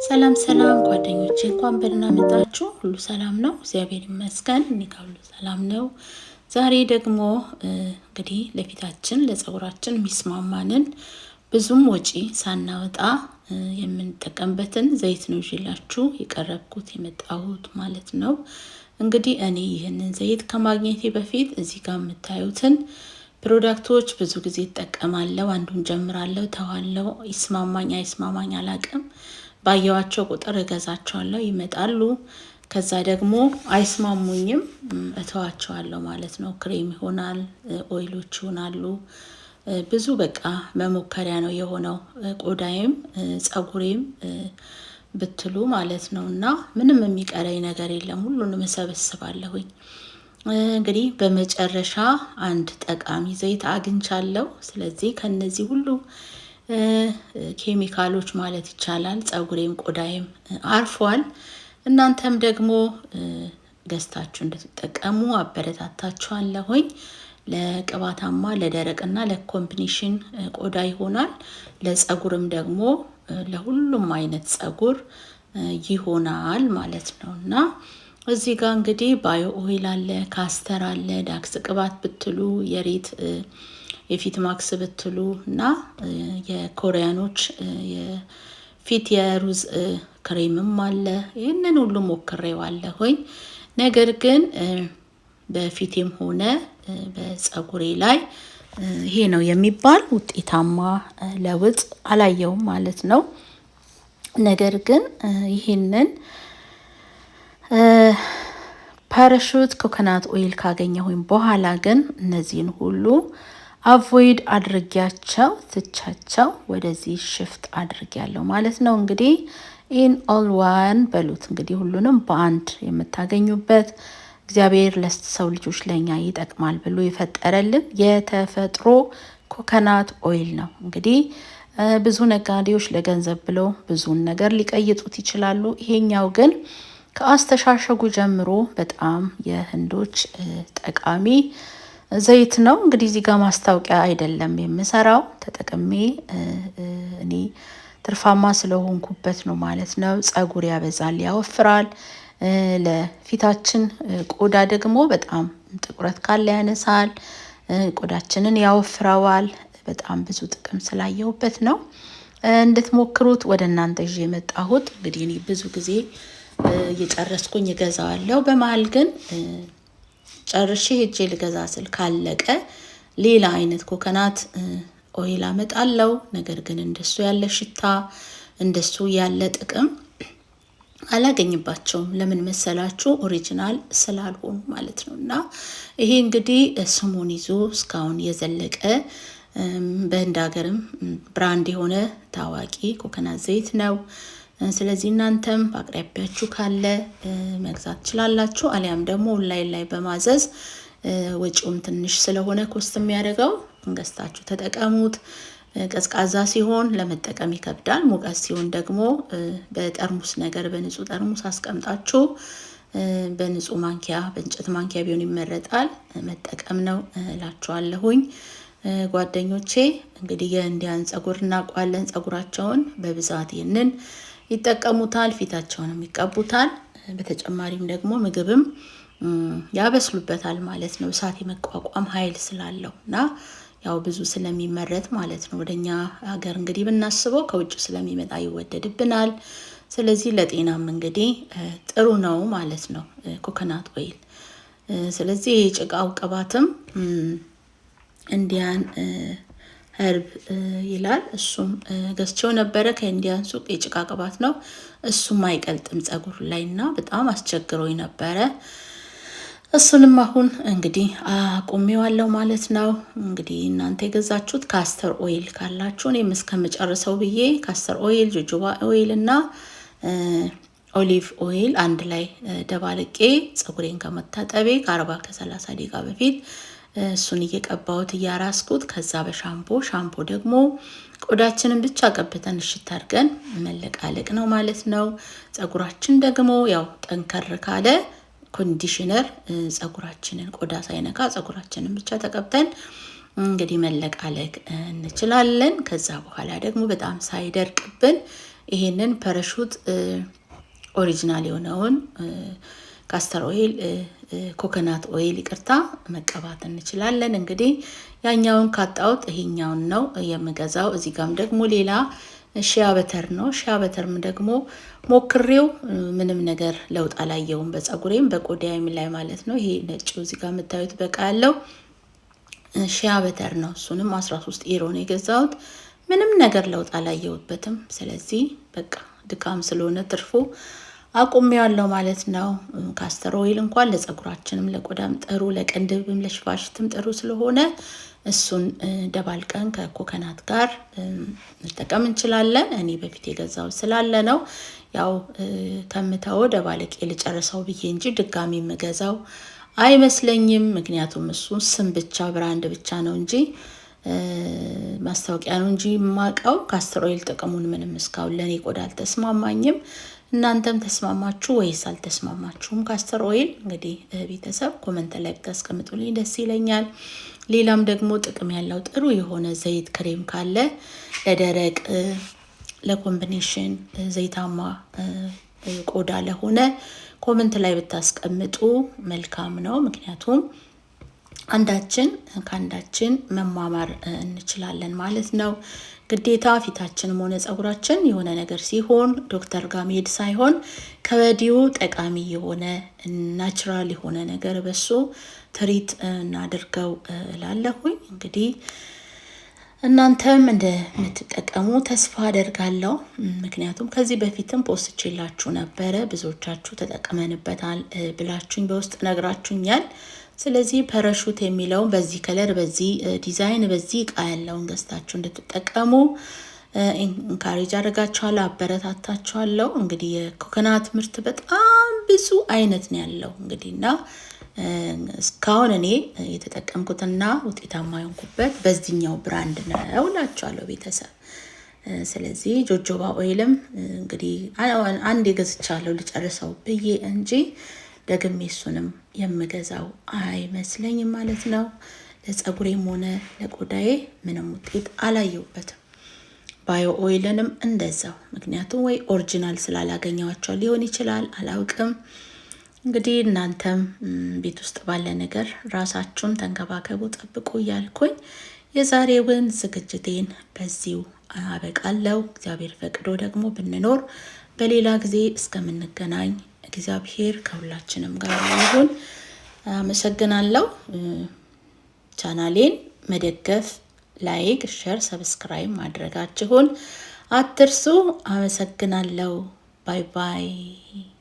ሰላም ሰላም ጓደኞቼ፣ እንኳን በደህና መጣችሁ። ሁሉ ሰላም ነው፣ እግዚአብሔር ይመስገን። እኔ ጋር ሁሉ ሰላም ነው። ዛሬ ደግሞ እንግዲህ ለፊታችን ለፀጉራችን የሚስማማንን ብዙም ወጪ ሳናወጣ የምንጠቀምበትን ዘይት ነው ይዤላችሁ የቀረብኩት የመጣሁት ማለት ነው። እንግዲህ እኔ ይህንን ዘይት ከማግኘቴ በፊት እዚህ ጋር የምታዩትን product ኦች ብዙ ጊዜ እጠቀማለሁ። አንዱን ጀምራለሁ፣ ተዋለው፣ ይስማማኝ አይስማማኝ አላቅም። ባየዋቸው ቁጥር እገዛቸዋለሁ፣ ይመጣሉ። ከዛ ደግሞ አይስማሙኝም፣ እተዋቸዋለሁ ማለት ነው። ክሬም ይሆናል፣ oil ኦች ይሆናሉ። ብዙ በቃ መሞከሪያ ነው የሆነው ቆዳዬም ጸጉሬም ብትሉ ማለት ነው። እና ምንም የሚቀረኝ ነገር የለም፣ ሁሉንም እሰበስባለሁኝ። እንግዲህ በመጨረሻ አንድ ጠቃሚ ዘይት አግኝቻለሁ። ስለዚህ ከነዚህ ሁሉ ኬሚካሎች ማለት ይቻላል ጸጉሬም ቆዳዬም አርፏል። እናንተም ደግሞ ገዝታችሁ እንድትጠቀሙ አበረታታችኋለሁኝ። ለቅባታማ ለደረቅና ለ combination ቆዳ ይሆናል። ለጸጉርም ደግሞ ለሁሉም አይነት ጸጉር ይሆናል ማለት ነው። እና እዚህ ጋር እንግዲህ bio oil አለ፣ castor አለ፣ ዳክስ ቅባት ብትሉ፣ የሬት የፊት ማክስ ብትሉ እና የኮሪያኖች የፊት የሩዝ ክሬምም አለ። ይህንን ሁሉ ሞክሬዋለሁኝ። ነገር ግን በፊቴም ሆነ በጸጉሬ ላይ ይሄ ነው የሚባል ውጤታማ ለውጥ አላየውም ማለት ነው። ነገር ግን ይህንን Parachute coconut oil ካገኘሁኝ በኋላ ግን እነዚህን ሁሉ avoid አድርጊያቸው ትቻቸው ወደዚህ shift አድርጊያለሁ ማለት ነው። እንግዲህ in all one በሉት፣ እንግዲህ ሁሉንም በአንድ የምታገኙበት፣ እግዚአብሔር ለሰው ልጆች ለኛ ይጠቅማል ብሎ የፈጠረልን የተፈጥሮ coconut oil ነው። እንግዲህ ብዙ ነጋዴዎች ለገንዘብ ብለው ብዙን ነገር ሊቀይጡት ይችላሉ። ይሄኛው ግን ከአስተሻሸጉ ጀምሮ በጣም የህንዶች ጠቃሚ ዘይት ነው። እንግዲህ እዚህ ጋር ማስታወቂያ አይደለም የምሰራው፣ ተጠቅሜ እኔ ትርፋማ ስለሆንኩበት ነው ማለት ነው። ጸጉር ያበዛል፣ ያወፍራል። ለፊታችን ቆዳ ደግሞ በጣም ጥቁረት ካለ ያነሳል፣ ቆዳችንን ያወፍረዋል። በጣም ብዙ ጥቅም ስላየሁበት ነው እንድትሞክሩት ወደ እናንተ ይዤ የመጣሁት። እንግዲህ እኔ ብዙ ጊዜ እየጨረስኩኝ እገዛዋለሁ። በመሀል ግን ጨርሼ ሄጄ ልገዛ ስል ካለቀ ሌላ አይነት coconut oil አመጣለሁ። ነገር ግን እንደሱ ያለ ሽታ፣ እንደሱ ያለ ጥቅም አላገኝባቸውም። ለምን መሰላችሁ? Original ስላልሆኑ ማለት ነው። እና ይሄ እንግዲህ ስሙን ይዞ እስካሁን የዘለቀ፣ በህንድ ሀገርም brand የሆነ ታዋቂ ኮኮናት ዘይት ነው። ስለዚህ እናንተም በአቅራቢያችሁ ካለ መግዛት ትችላላችሁ። አሊያም ደግሞ ኦንላይን ላይ በማዘዝ ወጪውም ትንሽ ስለሆነ cost የሚያደርገው ገዝታችሁ ተጠቀሙት። ቀዝቃዛ ሲሆን ለመጠቀም ይከብዳል። ሙቀት ሲሆን ደግሞ በጠርሙስ ነገር፣ በንጹህ ጠርሙስ አስቀምጣችሁ በንጹህ ማንኪያ፣ በእንጨት ማንኪያ ቢሆን ይመረጣል፣ መጠቀም ነው እላችኋለሁኝ። ጓደኞቼ፣ እንግዲህ የ Indian ጸጉር እናውቀዋለን። ጸጉራቸውን በብዛት ይህንን ይጠቀሙታል፣ ፊታቸውንም ይቀቡታል። በተጨማሪም ደግሞ ምግብም ያበስሉበታል ማለት ነው። እሳት የመቋቋም ኃይል ስላለው እና ያው ብዙ ስለሚመረት ማለት ነው። ወደኛ ሀገር እንግዲህ ብናስበው ከውጭ ስለሚመጣ ይወደድብናል። ስለዚህ ለጤናም እንግዲህ ጥሩ ነው ማለት ነው coconut oil። ስለዚህ የጭቃው ቅባትም Indian herb ይላል። እሱም ገዝቼው ነበረ ከ Indian ሱቅ፣ የጭቃ ቅባት ነው። እሱም አይቀልጥም ጸጉር ላይ እና በጣም አስቸግሮኝ ነበረ። እሱንም አሁን እንግዲህ አቁሜዋለሁ ማለት ነው። እንግዲህ እናንተ የገዛችሁት castor oil ካላችሁ እኔም እስከምጨርሰው ብዬ castor oil፣ jojoba oil እና olive oil አንድ ላይ ደባልቄ ፀጉሬን ከመታጠቤ ከ40 ከ30 ደቂቃ በፊት እሱን እየቀባሁት እያራስኩት ከዛ በሻምፖ፣ ሻምፖ ደግሞ ቆዳችንን ብቻ ቀብተን እሽት አድርገን መለቃለቅ ነው ማለት ነው። ፀጉራችን ደግሞ ያው ጠንከር ካለ conditioner ፀጉራችንን ቆዳ ሳይነካ ፀጉራችንን ብቻ ተቀብተን እንግዲህ መለቃለቅ እንችላለን። ከዛ በኋላ ደግሞ በጣም ሳይደርቅብን ይሄንን Parachute original የሆነውን castor oil፣ coconut oil ይቅርታ፣ መቀባት እንችላለን። እንግዲህ ያኛውን ካጣሁት ይሄኛውን ነው የምገዛው። እዚህ ጋም ደግሞ ሌላ shea butter ነው። Shea butter ም ደግሞ ሞክሬው ምንም ነገር ለውጥ አላየውም፣ በጸጉሬም በቆዳዬም ላይ ማለት ነው። ይሄ ነጭው እዚህ ጋር የምታዩት በቃ ያለው shea butter ነው። እሱንም 13 ዩሮ ነው የገዛሁት። ምንም ነገር ለውጥ አላየሁበትም። ስለዚህ በቃ ድካም ስለሆነ ትርፉ አቁሜዋለሁ ማለት ነው። Castor oil እንኳን ለጸጉራችንም ለቆዳም ጥሩ፣ ለቅንድብም ለሽፋሽትም ጥሩ ስለሆነ እሱን ደባልቀን ከኮከናት ጋር መጠቀም እንችላለን። እኔ በፊት የገዛው ስላለ ነው፣ ያው ከምተው ደባልቄ ልጨርሰው ብዬ እንጂ ድጋሚ የምገዛው አይመስለኝም። ምክንያቱም እሱ ስም ብቻ brand ብቻ ነው እንጂ፣ ማስታወቂያ ነው እንጂ የማውቀው castor oil ጥቅሙን ምንም እስካሁን ለእኔ ቆዳ አልተስማማኝም። እናንተም ተስማማችሁ ወይስ አልተስማማችሁም? Castor oil እንግዲህ ቤተሰብ comment ላይ ብታስቀምጡልኝ ደስ ይለኛል። ሌላም ደግሞ ጥቅም ያለው ጥሩ የሆነ ዘይት ክሬም ካለ ለደረቅ፣ ለ combination፣ ዘይታማ ቆዳ ለሆነ comment ላይ ብታስቀምጡ መልካም ነው። ምክንያቱም አንዳችን ከአንዳችን መማማር እንችላለን ማለት ነው። ግዴታ ፊታችንም ሆነ ጸጉራችን የሆነ ነገር ሲሆን ዶክተር ጋር መሄድ ሳይሆን ከወዲሁ ጠቃሚ የሆነ natural የሆነ ነገር በሱ treat እናድርገው እላለሁኝ። እንግዲህ እናንተም እንደምትጠቀሙ ተስፋ አደርጋለሁ። ምክንያቱም ከዚህ በፊትም post ቼላችሁ ነበረ፣ ብዙዎቻችሁ ተጠቅመንበታል ብላችሁኝ በውስጥ ነግራችሁኛል። ስለዚህ Parachute የሚለውን በዚህ color፣ በዚህ ዲዛይን፣ በዚህ እቃ ያለውን ገዝታችሁ እንድትጠቀሙ encourage አደርጋችኋለሁ፣ አበረታታችኋለሁ። እንግዲህ የኮኮናት ምርት በጣም ብዙ አይነት ነው ያለው እንግዲህ፣ እና እስካሁን እኔ የተጠቀምኩትና ውጤታማ የሆንኩበት በዚህኛው brand ነው እላችኋለሁ ቤተሰብ። ስለዚህ jojoba oil ም እንግዲህ አንድ ገዝቻለሁ ልጨርሰው ብዬ እንጂ ደግሜ እሱንም የምገዛው አይመስለኝም ማለት ነው። ለጸጉሬም ሆነ ለቆዳዬ ምንም ውጤት አላየሁበትም። Bio oil ንም እንደዛው፣ ምክንያቱም ወይ original ስላላገኘኋቸው ሊሆን ይችላል፣ አላውቅም። እንግዲህ እናንተም ቤት ውስጥ ባለ ነገር ራሳችሁን ተንከባከቡ፣ ጠብቁ እያልኩኝ የዛሬውን ዝግጅቴን በዚሁ አበቃለሁ። እግዚአብሔር ፈቅዶ ደግሞ ብንኖር በሌላ ጊዜ እስከምንገናኝ እግዚአብሔር ከሁላችንም ጋር ይሁን። አመሰግናለሁ። ቻናሌን መደገፍ፣ like፣ share፣ subscribe ማድረጋችሁን አትርሱ። አመሰግናለሁ። Bye bye።